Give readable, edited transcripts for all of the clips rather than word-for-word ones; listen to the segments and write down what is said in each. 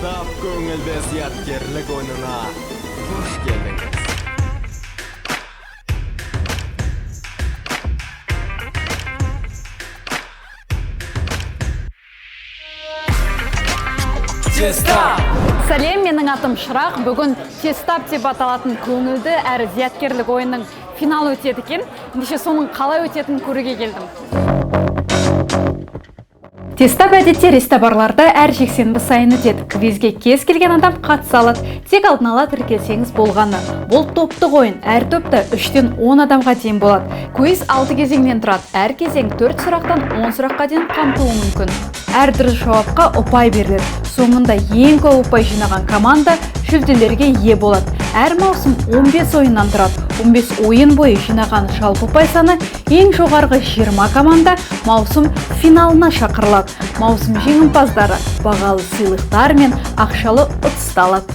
Тестап көңілді зияткерлік ойынына қош келдіңіз. Тестап! Сәлем, менің атым Шырақ. Бүгін Тестап деп аталатын көңілді әрі зияткерлік ойынның финалы өтеді екен. Ендеше соның қалай өтетінін көруге келдім. Тестап әдетте рестобарларда әр жексенбі сайын өтеді. Квизге кез келген адам қатыса алады. Тек алдын ала тіркелсеңіз болғаны. Бұл топтық ойын. Әр топта 3-тен 10 адамға дейін болады. Квиз 6 кезеңнен тұрады. Әр кезең 4 сұрақтан 10 сұраққа дейін қамтуы мүмкін. Әр дұрыс жауапқа ұпай беріледі. Соңында ең көп ұпай жинаған команда жүлделерге ие болады. Әр маусым 15 ойыннан тұрады. 15 ойын бойы жинаған жалпы ұпай саны ең жоғарғы 20 команда маусым финалына шақырылады. Маусым жеңімпаздары бағалы сыйлықтар мен ақшалы ұтысты алады.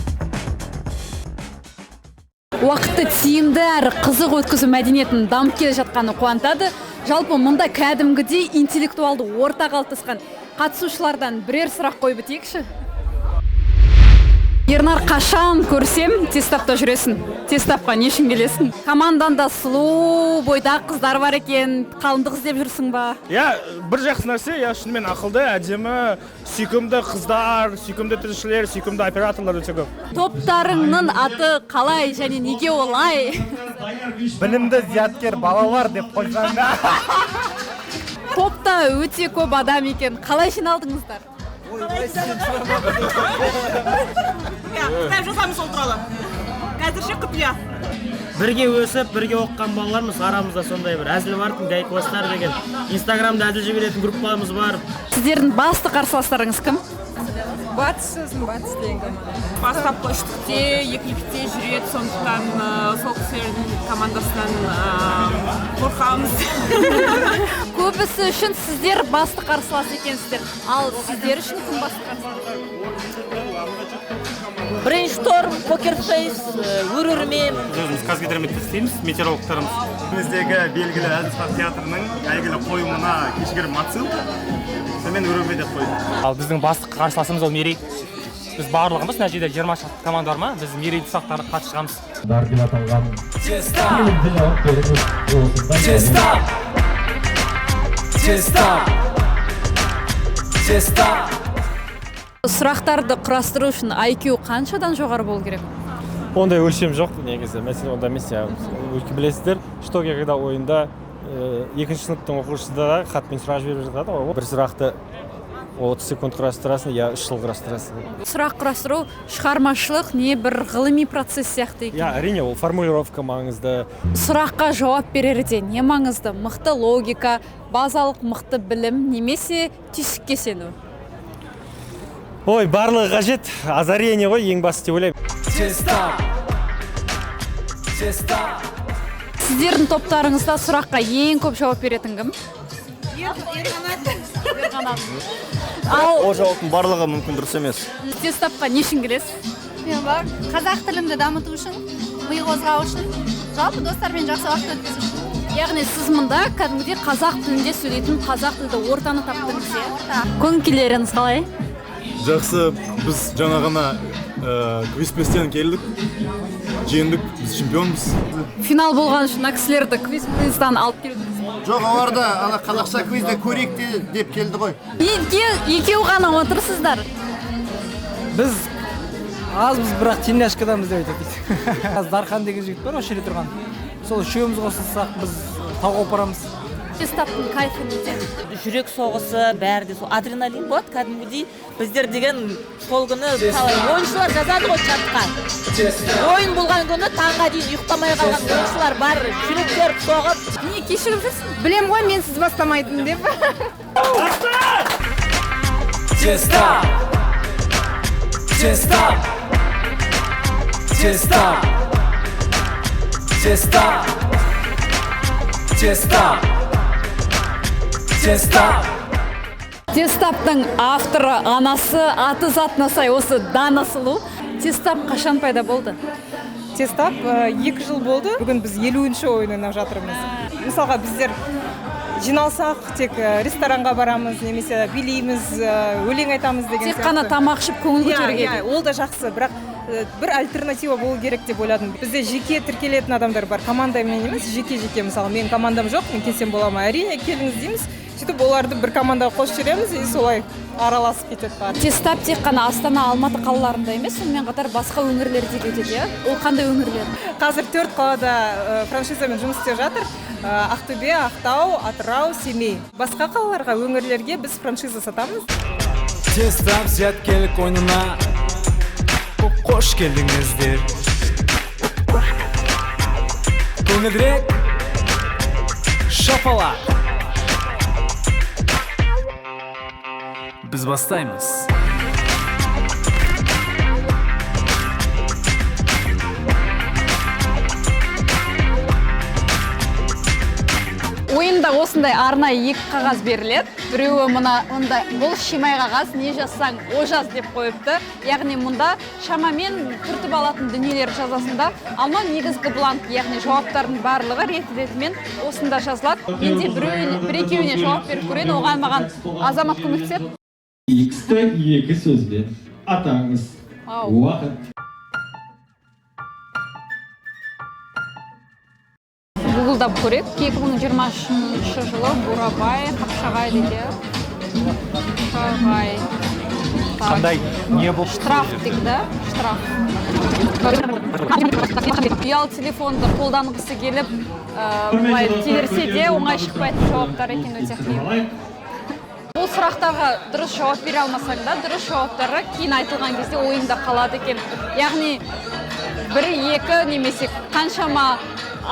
Уақытты тиімді әрі қызық өткізу мәдениетінің дамып келе жатқаны қуантады. Жалпы мұнда кәдімгідей интеллектуалды орта қалыптасқан. Қатысушылардан бірер сұрақ қойып өтейікші. Ернар, қашан көрсем, Тестапта жүресің. Тестапқа не үшін келесің? Командаңда сұлу бойдақ қыздар бар екен. Қалыңдық іздеп жүрсің ба? Иә, бір жақсы нәрсе, иә, шынымен ақылды, әдемі, сүйкімді қыздар, сүйкімді тілшілер, сүйкімді операторлар өте көп. Топтарыңның аты қалай және неге олай? Білімді зияткер балалар деп қойсаң да. Топта өте көп адам екен. Қалай жиналдыңыздар? Иә, кітап жазамыз ол туралы. Қазірше құпия. Бірге өсіп, бірге оқыған балалармыз. Арамызда сондай бір әзіл бар тын, гай класстар деген. Инстаграмда әзіл жіберетін группамыз бар. Сіздердің басты қарсыластарыңыз кім? Батыс, сосын Батыс деген команда. Бастапқы үштікте, екілікте жүреді, сондықтан сол кісілердің командасынан қорқамыз. Көбісі үшін сіздер басты қарсылас екенсіздер. Ал сіздер үшін кім басты қарсылас? Брейншторм, Покерфейс, Өр-Өрме. Біз өзіміз Қазгидрометте істейміз, метеорологтарымыз. Еліміздегі белгілі әзіл театрының әйгілі қойылымына кешігірім отсылка. Сонымен Өр-Өрме деп қойдық. Ал біздің басты қарсыласымыз ол Мерей. Біз барлығымыз мына жерде 20 шақты команда бар ма? Біз Мерейдің сұрақтарына қарсы шығамыз. Тестап! Тестап! Тестап! Тестап! Сұрақтарды құрастыру үшін IQ қаншадан жоғары болу керек? Ондай өлшем жоқ негізі, мәселе онда емес, иә. Өйткені білесіздер, что когда ойында екінші сыныптың оқушысы да хатпен сұрақ жіберіп жатады ғой. Бір сұрақты 30 секунд құрастырасың, я 3 жыл құрастырасың. Сұрақ құрастыру шығармашылық не бір ғылыми процесс сияқты екен. Иә, әрине, ол формулировка маңызды. Сұраққа жауап берерде не маңызды? Мықты логика, базалық мықты білім немесе түйсікке сену? Ой, барлығы қажет, озарение ғой ең басты деп ойлаймын. Тестап! Тестап! Сіздердің топтарыңызда сұраққа ең көп жауап беретін кім? Ерқанат. Ал Ол жауаптың барлығы мүмкін дұрыс емес. Тестапқа не үшін келесіз? Мен бар қазақ тілімді дамыту үшін, ми қозғау үшін, жалпы достармен жақсы уақыт өткізу үшін. Яғни сіз мұнда кәдімгідей қазақ тілінде сөйлейтін қазақ тілді ортаны таптыңыз, иә? Көңіл күйлеріңіз қалай? Жақсы, біз жаңа ғана квизпестен келдік, жеңдік, біз чемпионбыз. Финал болған үшін мына кісілерді квиз алып келдіңіз. Жоқ, олар да ана қазақша квизді көрейік те деп келді ғой. Неге екеу ғана отырсыздар? Біз азбыз, бірақ тельняшкадамыз деп айтады. Дархан деген жігіт бар, осы жерде тұрған. Сол үшеуміз қосылсақ, біз тауға апарамыз. Тестаптың кайфы неде? Жүрек соғысы, бәрі де сол адреналин болады кәдімгідей. Біздер деген сол күні қалай ойыншылар жазады ғой чатқа. Ойын болған күні таңға дейін ұйықтамай қалған ойыншылар бар, жүректері соғып. Не кешігіп жүрсің? Білем ғой, мен сіз бастамайтын деп. Тестап! Тестап! Тестап! Тестап! Тестап! Тестап! Тестаптың авторы, анасы, аты затына сай осы Дана Сұлу. Тестап қашан пайда болды? Тестап 2 жыл болды. Бүгін біз 50-ші ойын ойнап жатырмыз. Мысалға, біздер Жиналсақ, тек ресторанға барамыз немесе билейміз, өлең айтамыз деген. Тек қана тамақ ішіп көңіл көтеруге. Иә, ол да жақсы, бірақ бір альтернатива болу керек деп ойладым. Бізде жеке тіркелетін адамдар бар, командамен емес, жеке-жеке. Мысалы, менің командам жоқ, мен келсем бола ма? Әрине, келіңіз дейміз. Сөйтіп оларды бір командаға қосып жібереміз, и солай араласып кетеді бәрі. Тестап тек қана Астана, Алматы қалаларында емес, сонымен қатар басқа өңірлерде де өтеді, иә? Ол қандай өңірлер? Қазір 4 қалада франшизамен жұмыс істеп жатыр. Ақтөбе, Ақтау, Атырау, Семей. Басқа қалаларға, өңірлерге біз франшиза сатамыз. Тестап зияткерлік ойынына қош келдіңіздер. Көңілдірек шапалақ. Біз бастаймыз. Ойында осындай арнайы 2 қағаз беріледі. Біреуі мына, онда бұл шимай қағаз, не жазсаң, о жаз деп қойыпты. Яғни мұнда шамамен түртіп алатын дүниелер жазасында, ал мынау негізгі бланк, яғни жауаптардың барлығы рет-ретімен осында жазылады. Мен де бір-екеуіне жауап беріп көрейін, оған маған Азамат көмектеседі. X-ті 2 сөзбен атаңыз. Уақыт. Гуглдап көрейік. 2023 жылы Бурабай, Қапшағай дейді. Қапшағай. Қандай не болып? Штраф дейді, да? Штраф. Ұялы телефонды қолданғысы келіп, былай терсе де оңай шықпайтын жауаптар екен, өте қиын. Бұл сұрақтарға дұрыс жауап бере алмасаң да, дұрыс жауаптары кейін айтылған кезде ойыңда қалады екен. Яғни 1-2 немесе қаншама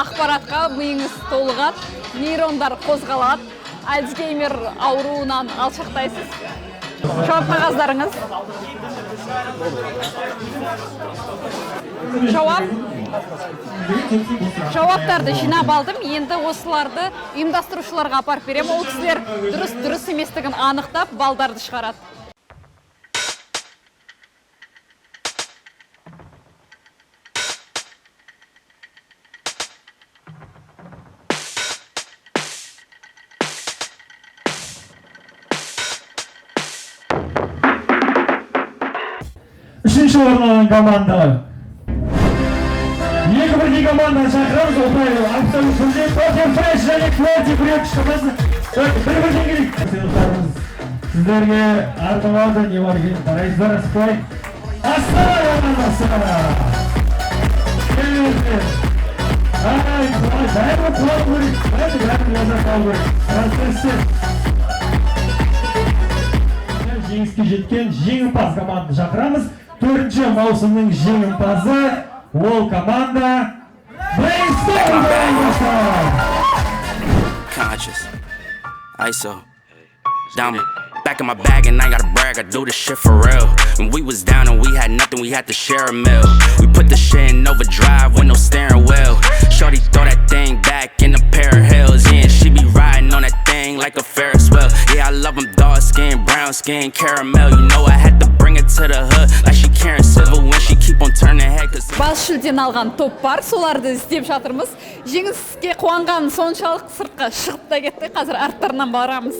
ақпаратқа миыңыз толығады, нейрондар қозғалады, Альцгеймер ауруынан алшақтайсыз. Жауап қағаздарыңыз. Жауап. Жауаптарды жинап алдым. Енді осыларды ұйымдастырушыларға апарып беремін. Ол кісілер дұрыс еместігін анықтап, балдарды шығарады. Үшінші орын алған команда. Екі бірдей команданы шақырамыз. Ұпай абсолют Тотем Фреш және Кверти Фреш командасы. Бір-бірден келейік. Сыйлықтарымыз сіздерге артылады, не бар екенін қарайсыздар, асықпай. Астана командасы. Келіңіздер. Ай, бәрі қуану керек. Бәрі ләззат алу керек. Процесстен. Жеңіске жеткен жеңімпаз команданы шақырамыз. 4-ші маусымның жеңімпазы ол команда Brainstorm командасы. Conscious, ISO, diamond. Back in my bag and I ain't gotta brag, I do this shit for real. When we was down and we had nothing, we had to share a meal. We put the shit in overdrive with no steering wheel. Shorty throw that thing back in a pair of heels. Yeah, and she be riding on that thing like a Ferris wheel. Yeah, I love them dark skin, brown skin, caramel. You know I had to bring it to the hood like she Karen Civil when she keep on turning head. Cause Бас жүлдені алған топ бар, соларды іздеп жатырмыз. Жеңіске қуанған соншалық сыртқа шығып та кетті, қазір арттарынан барамыз.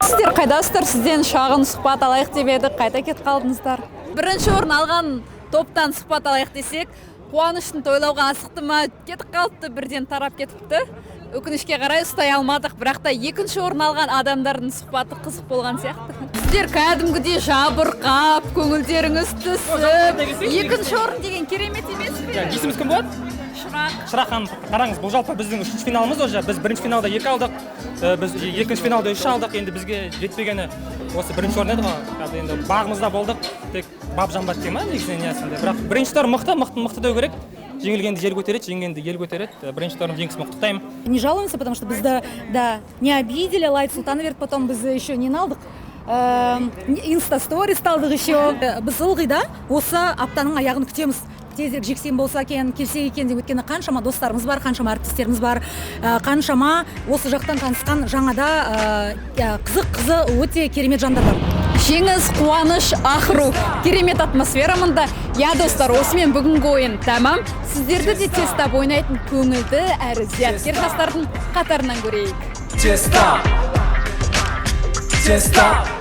Сіздер қайдасыздар? Сізден шағын сұхбат алайық деп едік, қайда кетіп қалдыңыздар? Бірінші орын алған топтан сұхбат алайық десек, қуанышын тойлауға асықты ма, кетіп қалыпты, бірден тарап кетіпті. Өкінішке қарай ұстай алмадық, бірақ та екінші орын алған адамдардың сұхбаты қызық болған сияқты. Сіздер кәдімгідей жабырқап, көңілдеріңіз түсіп, екінші орын деген керемет емес пе? Есіміңіз кім болады? Шырақ. Шырақ ханым, қараңыз, бұл жалпы біздің үшінші финалымыз уже. Біз бірінші финалда 2 алдық, біз екінші финалда 3 алдық. Енді бізге жетпегені осы бірінші орын еді ғой. Қазір енді бағымызда болдық, тек бап жамбат дей ма негізінен несінде. Бірақ бірінші орын мықты, мықты, мықты деу керек. Жеңілгенді жел көтереді, жеңгенді ел көтереді. Бірінші орын жеңісімен құттықтаймын. Не жалуемся, потому что бізді, да, не обидели, Лайт Султановерт, потом біз еще не алдық. Инста-сторис алдық еще. Біз ылғи да осы аптаның аяғын күтеміз. Тезірек жексенбі болса екен, келсе екен деп, өйткені қаншама достарымыз бар, қаншама әріптестеріміз бар, қаншама осы жақтан танысқан жаңада қызық қызы өте керемет жандар бар. Жеңіс, қуаныш, ақыру. Керемет атмосфера мында. Я, достар, осымен бүгінгі ойын тәмам. Сіздерді де тез ойнайтын көңілді әрі зияткер жастардың қатарынан көрейік. Тез тап, тез тап.